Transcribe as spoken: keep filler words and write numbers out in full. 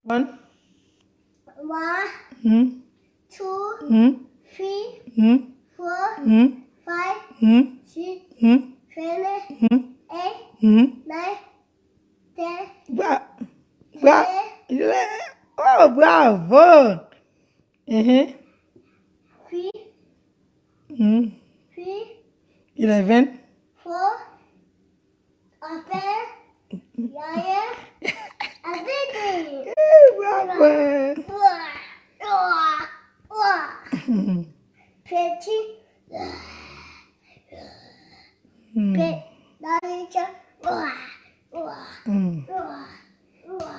One. One, Hmm. two, Hmm. Three, Hmm. four, Hmm. Five, Hmm. Six, Hmm. Seven, Hmm. Eight, Hmm. Nine, Ten, Bra. Bra. Eleven, Yeah. Oh, bravo. Mhm. Three, Hmm. Three, Eleven. Four, Apè, Yaya, Everything. Eh, bravo. Wa, wa, wa. Hmm. Peti, Hmm. pe, Lalita, wa, wa, Hmm. wa, wa.